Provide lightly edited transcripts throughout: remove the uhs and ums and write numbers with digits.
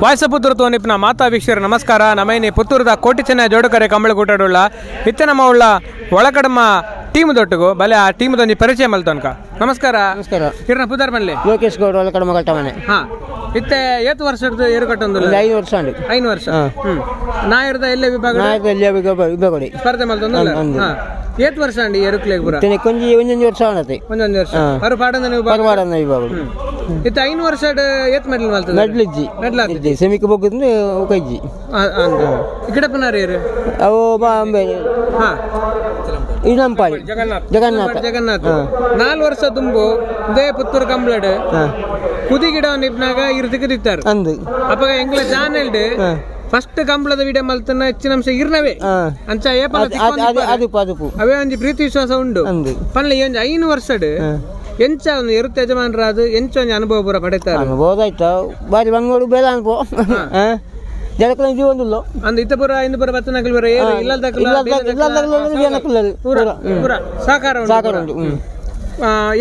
ವಾಯ್ಸಪುತ್ತೂರು ತೋನಿಪ್ನ ಮಾತಾ ವೀಕ್ಷಕರ ನಮಸ್ಕಾರ. ನಮೈನಿ ಪುತ್ತೂರದ ಕೋಟಿ ಚೆನ್ನ ಜೋಡುಕರೆ ಕಂಬಳಗೂಟಡುಳ್ಳ ಇತ್ತೆ ನಮ್ಮ ಉಳ್ಳ ಒಳಕಡಮ ಟೀಮ್ ದೊಟ್ಟುಗು ಬಲೆ ಆ ಟೀಮ್ ದೊಂಜಿ ಪರಿಚಯ ಮಲ್ತೋನ್ಕ. ನಮಸ್ಕಾರ. ನಮಸ್ಕಾರ. ಕಿರಣ ಪುದಾರ್ ಬನ್ಲಿ ಲೋಕೇಶ್ ಗೌಡ ಒಳಕಡಮ ಕಟ್ಟಮನೆ. ಹಾ, ಇತ್ತೆ ಏತ್ ವರ್ಷದ ಏರುಕಟ್ಟೊಂದು? 5 ವರ್ಷ. 5 ವರ್ಷ. ನಾ ಇರದ ಎಲ್ಲೇ ವಿಭಾಗ? ವಿಭಾಗ ಸ್ಪರ್ಧೆ ಮಲ್ತೊಂದು. ಏತ್ ವರ್ಷ ಅಂಡಿ ಏರುಕ್ಲೇಗ್ ಪೂರ? ಕೊಂಜಿ ಒಂದೊಂದು ವರ್ಷ ಆಣತೆ. ಒಂದೊಂದು ವರ್ಷ. ಪರು ಪಾಡಂದನೆ ವಿಭಾಗ? ಪರುಪಾಡಂದ ವಿಭಾಗ. ಇತ್ತೆ 5 ವರ್ಷ ಏತ್ ಮೆಡಲ್ ಮಲ್ತದ? ಮೆಡಲ್ ಮೆಡಲ್ ಸೆಮಿಕ್ ಬೊಗ್ಗಂದು ಕಜ್ಜಿ. ಇಕಡಪ್ಪನಾರು ಏರು? ಅವು ಬಾಂಬೆ. ಹಾ, ಇಳಂಪಾಡಿ ಜಗನ್ನಾಥ. ಜಗನ್ನಾಥ ಜಗನ್ನಾಥ 4 ವರ್ಷ ತುಂಬು ಇದೇ ಪುತ್ತೂರು ಕಂಬ್ಲಡ್ ಕುದಿ ಗಿಡ ನಿಪ್ನಾಗ ಇರು ತಿಕ್ಕದಿತ್ತಾರೆ ಅಂದು. ಅಪ್ಪಗ ಎಂಗ್ಲ ಚಾನೆಲ್ ಫಸ್ಟ್ ಕಂಬಳದ ವಿಡಿಯೋ ಮಲ್ತನ ಹೆಚ್ಚಿನ ಅಂಶ ಇರ್ನವೇ ಅಂಚ ಅವೇ ಒಂಜಿ ಪ್ರೀತಿ ವಿಶ್ವಾಸ ಉಂಡು ಪನ್ಲೆ. ಒಂಜಿ 5 ವರ್ಷಡ್ ಎಂಚ ಎರುತ್ತ ಯಜಮಾನರಾದ ಎಂಚ ಒಂಜಿ ಅನುಭವ ಪೂರ ಪಡೆತಾರೆ? ಅನುಭವ ಆಯ್ತು, ಬಾರಿ ಬಂಗೋಡು ಬೇಲ ಅನುಭವ ಜನಕುಲ ಜೀವನದಲ್ಲೋ ಅಂದ್ ಇತ್ತ ಪೂರ ಇಂದು ಪೂರ ಬತ್ತನಕಲ್ ಪೂರ ಏರು ಇಲ್ಲದಕಲ ಪೂರ ಪೂರ ಸಹಕಾರ ಸಹಕಾರ ಉಂಟು.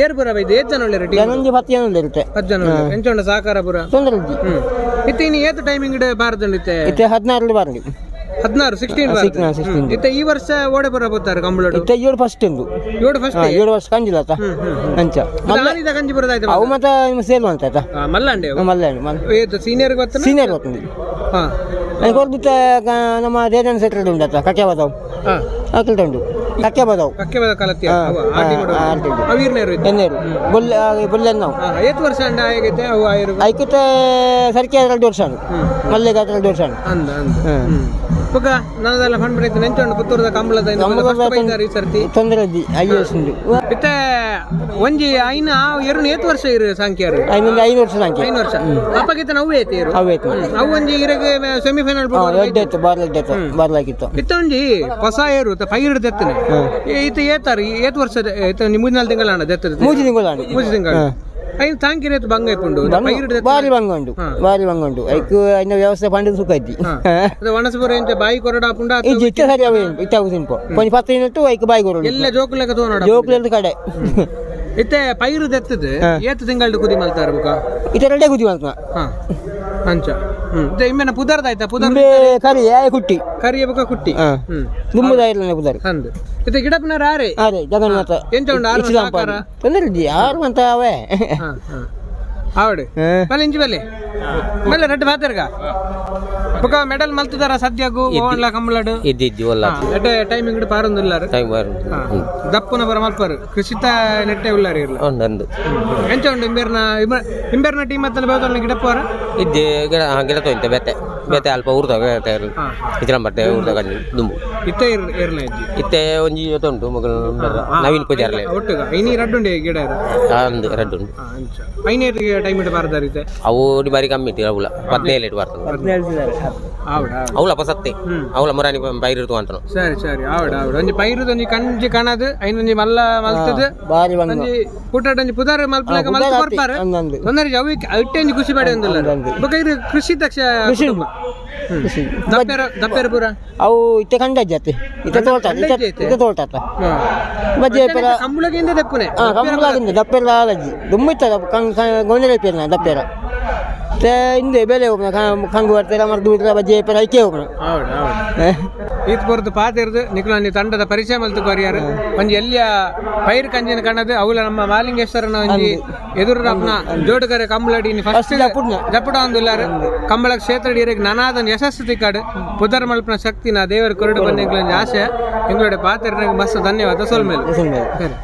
ಏರು ಪೂರ ಬೈದು ಏತ್ ಜನ ಉಳ್ಳೇರು? ಜನೊಂಜಿ 10 ಜನ ಉಳ್ಳೇರುತ್ತೆ. 10 ಜನ ಎಂಚ ಉಂಡು ಸಹಕಾರ ಪೂರ ತೊಂದರೆ ಇಜ್ಜಿ. ಇತ್ತೆ ಇನ್ನು ಏತ್ ಟೈಮಿಂಗ್ ಬಾರದುಂಡು? ಇತ್ತೆ ಇತ್ತೆ 16 ಬಾರಂಡು. 16 16. ಇತ್ತೆ ಈ ವರ್ಷ ಓಡೆ ಪೂರ ಬೋತಾರೆ ಕಂಬಳಡು? ಇತ್ತೆ 7 ಫಸ್ಟ್ ಉಂಡು. 7 ಫಸ್ಟ್? 7 ವರ್ಷ ಕಂಜಿಲತ ಅಂಚ. ಆನಿದ ಕಂಜಿ ಪೂರ ಆಯ್ತು ಅವು ಮತ್ತೆ ಸೇಲ್ ಅಂತ ಆಯ್ತಾ? ಮಲ್ಲಾಂಡೆ ಮಲ್ಲಾಂಡೆ ಏತ್ ಸೀನಿಯರ್ ಗೊತ್ತ? ಸೀನಿಯರ್ ಗೊತ್ತುಂಡು. ಹಾ, ಕೊರ್ಬಿತ್ತ ನಮ್ಮ ದೇಜನ್ ಸೆಟ್ರಡ್ ಉಂಡತ್ತ ಕಕ್ಕೆ ಬದವು. ಹಾ, ಅಕಲ್ಟ ಉಂಡು ಕಕ್ಕೆ ಬದವು. ಕಕ್ಕೆ ಬದವು ಕಲತ್ತಿ ಅವು ಆ ಟೀಮ್ ಅವು ಇರ್ನೇರು ಎನ್ನೇರು ಬೊಲ್ಲ ಬೊಲ್ಲೆನ್ನವು. ಏತ್ ವರ್ಷ ಅಂಡ ಆಗೈತೆ ಅವು ಆಯಿರು? ಐಕತೆ ಸರಿಕೆ 2 ವರ್ಷ ಮಲ್ಲೆಗೆ 2 ವರ್ಷ ಅಂದ ಅಂದ. ಬೊಕ ನನದೆಲ್ಲ ಫಂಡ್ ಬರೈತೆ ನೆಂಚೊಂಡು ಪುತ್ತೂರದ ಕಂಬಳದ ಈ ಸರ್ತಿ ತೊಂದರೆ ಇದ್ದಿ 5 ವರ್ಷ ಉಂಡು. ಇತ್ತೆ ಒಂಜಿ ಐನ ಎರಡು ಏತ್ ವರ್ಷ ಇರು ಸಾಂಖ್ಯರು? 5 ವರ್ಷ ಸಾಂಖ್ಯ. 5 ವರ್ಷ. ಅಪ್ಪಗಿತ್ತ ಅವು ಐತೆ ಇರು? ಅವು ಐತೆ. ಅವು ಒಂಜಿ ಇರಗೆ ಸೆಮಿಫೈನಲ್ ಎಡ್ಡೆತ್ತು ಬಾರ್ಲ ಎಡ್ಡೆತ್ತು ಬಾರ್ಲಾಗಿತ್ತು. ಇತ್ತ ಒಂಜಿ ಹೊಸ ಏರು ಪೈರು ದೆತ್ತನೆ ಇತ್ತ ಏತಾರು ಏತ್ ವರ್ಷ? ಇತ್ತ 3-4 ತಿಂಗಳ ಅಣ್ಣ ದೆತ್ತದ? 3 ತಿಂಗಳ. 3 ತಿಂಗಳು. ಐದು ತಾಂಕಿನ ಬಂಗ ಇಪ್ಪುಂಡು? ಬಾರಿ ಬಂಗ ಉಂಡು, ಬಾರಿ ಬಂಗ ಉಂಡು. ಐಕ್ ಐನ ವ್ಯವಸ್ಥೆ ಪಂಡದ ಸುಖ ಇದ್ದಿ. ಒಣಸಪುರ ಎಂಚ ಬಾಯಿ ಕೊರಡ ಆಪುಂಡ? ಇಜ್ಜಿ ಇತ್ತೆ ಸರಿ ಅವೆ ಇತ್ತ ಸಿಂಪು ಕೊಂಚ 10 ದಿನಟ್ಟು ಐಕ್ ಬಾಯಿ ಕೊರಡು ಎಲ್ಲ ಜೋಕುಲೆಕ ತೋನಡ ಜೋಕುಲೆಲ್ಲ ಕಡೆ. ಇತ್ತೆ ಪೈರು ದೆತ್ತದ ಏತ್ ತಿಂಗಳು ಕುದಿ ಮಲ್ತಾರ ಬುಕ? ಇತ್ತೆ 2 ಕುದಿ ಮಲ್ತ. ಹಾ, ಅಂಚ. ಇತ್ತೆ ಇಮ್ಮೆನ ಪುದರ್ದ ಆಯ್ತಾ? ಪುದರ್ ಕರಿ ಆಯ ಕುಟ್ಟಿ ಕರಿಯ ಬುಕ ಕುಟ್ಟಿ ದುಂಬುದ ಇರ್ಲನೆ ಪುದರ್ ಅಂದ್. ಇತ್ತೆ ಗಿಡಪ್ಪನರ ಆರೆ ಆರೆ ಜಗನ್ನಾಥ ಎಂಚ ಉಂಡು ಆರು ಸಹಕಾರ ತೊಂದರೆ ಇಜ್ಜಿ ಆರು ಅಂತ ಅವೇ. ಹಾ ಹಾ, ಆವಡು ಬಲೆ ಇಂಚಿ ಬಲೆ ಬಲೆ ರಡ್ಡು ಬಾತರ್ಗ ಬುಕ ಮೆಡಲ್ ಮಲ್ತದಾರ ಸದ್ಯಗು ಓನ್ಲ ಕಂಬಳಡು ಇದ್ದಿದ್ದು ಒಲ್ಲ ಎಡ್ಡೆ ಟೈಮಿಂಗ್ ಪಾರೊಂದುಲ್ಲಾರು ಟೈಮ್ ಬಾರು ದಪ್ಪುನ ಬರ ಮಲ್ಪರು ಕೃಷಿತ ನೆಟ್ಟೆ ಉಲ್ಲಾರು ಇರ್ಲ ಅಂದು. ಎಂಚ ಉಂಡು ಇಂಬೇರ್ನ ಇಂಬೇರ್ನ ಟೀಮ್ ಅತ್ತನ ಬೇವತನ ಗಿಡಪ್ಪರ ಇದ್ದೆ ಗಿಡ ಗಿಡ ತೊಂತೆ ಬೆತ್ತೆ ಬೆತ್ತೆ ಅಲ್ಪ ಊರ್ದಾಗ ಇದ್ರ ಬಟ್ಟೆ ಊರ್ದಾಗ ದುಂಬು ಇತ್ತೆ ಇರ್ಲ ಇಜ್ಜಿ ಇತ್ತೆ ಒಂಜಿ ಜೊತೆ ಉಂಟು ಮಗಲು ನವೀನ್ ಪೂಜಾರ್ಲೆ ಒಟ್ಟುಗ ಐನಿ ರಡ್ಡುಂಡೆ ಗಿಡ ಅಂದು ರಡ್ಡುಂಡು. ಅಂಚ ಐನೇ ಟೈಮ್ ಇಟ್ಟು ಬಾರದಾರ ಇತ್ತೆ? ಅವು ಬಾರಿ ಕಮ್ಮಿ ಇತ್ತು ಅವುಲ 17 ಇಟ್ಟು ಬರ್ತದೆ. ಆವಡ ಅವಳ ಸತ್ತೆ ಅವಳ ಮುರಾನಿ ಪೈರು ಇರ್ತು ಅಂತ. ಸರಿ ಸರಿ, ಆವಡ ಆವಡ ಒಂಜಿ ಪೈರುದ ಒಂಜಿ ಕಂಜಿ ಕಣದು ಐನೊಂಜಿ ಮಲ್ಲ ಮಲ್ತದ ಬಾರಿ ಬಂಗ ಒಂಜಿ ಪುಟ್ಟಡ ಒಂಜಿ ಪುದಾರ ಮಲ್ಪಲಕ ಮಲ್ತ ಕೊರ್ಪಾರ ತೊಂದರೆ ಅವು ಇಟ್ಟೆ ಒಂಜಿ ಖುಷಿ ಪಡೆ ಒಂದುಲ್ಲ. ಬೊಕ ಇರು ಕೃಷಿ ತಕ್ಷ ಕೃಷಿ ದಪ್ಪೆರ ದಪ್ಪೆರ ಪೂರ ಅವು ಇತ್ತೆ ಕಂಡಜ್ಜಿ ಅತ್ತೆ ಇತ್ತೆ ತೋಟ ಇತ್ತೆ ತೋಟ ಬಜ್ಜೆ ಪೆರ ಕಂಬಳಗಿಂದ ದಪ್ಪುನೆ. ಹಾ, ಕಂಬಳಗಿಂದ ದಪ್ಪೆರ ಅಜ್ಜಿ ದುಮ್ಮು ಇತ್ತದ ಗೊಂದಲ ಪೇರ್ನ ದಪ್ಪೆರ ಹಿಂದೆ ಬೆಲೆ ಹೋಗ್ನ ಕಂಗು ಬರ್ತಾರೆ ಮರ್ದು ಬಜ್ಜೆ ಪೆರ ಐಕೆ ಹೋಗ್ನ. ಈತ್ ಪೊರ್ದು ಪಾತಿರ್ದು ನಿಕುಲ ತಂಡದ ಪರಿಚಯ ಮಲ್ತು ಕೊರಿಯಾರು ಒಂಜಿ ಎಲ್ಲಿಯ ಪೈರ್ ಕಂಜಿನ ಕಣ್ಣದು ಅವುಲ ನಮ್ಮ ಮಾಲಿಂಗೇಶ್ವರನ ಒಂಜಿ ಎದುರು ಅಪ್ನ ಜೋಡುಕರೆ ಕಂಬಳಡಿ ಫಸ್ಟ್ ಜಪುಡ ಒಂದುಲ್ಲಾರು ಕಂಬಳ ಕ್ಷೇತ್ರ ಇರಗ್ ನನಾದ ಯಶಸ್ಸು ತಿಕ್ಕಾಡು ಪುದರ್ ಮಲ್ಪನ ಶಕ್ತಿ ನಾ ದೇವರ ಕೊರಡು ಬಂದ ಎಂಗ್ಲೊಂಜಿ ಆಸೆ ಎಂಗ್ಲೋಡೆ ಪಾತಿರ್ನಾಗ ಮಸ್ತ್ ಧನ್ಯವಾದ ಸೊಲ್ಮೇಲೆ. ಸರಿ.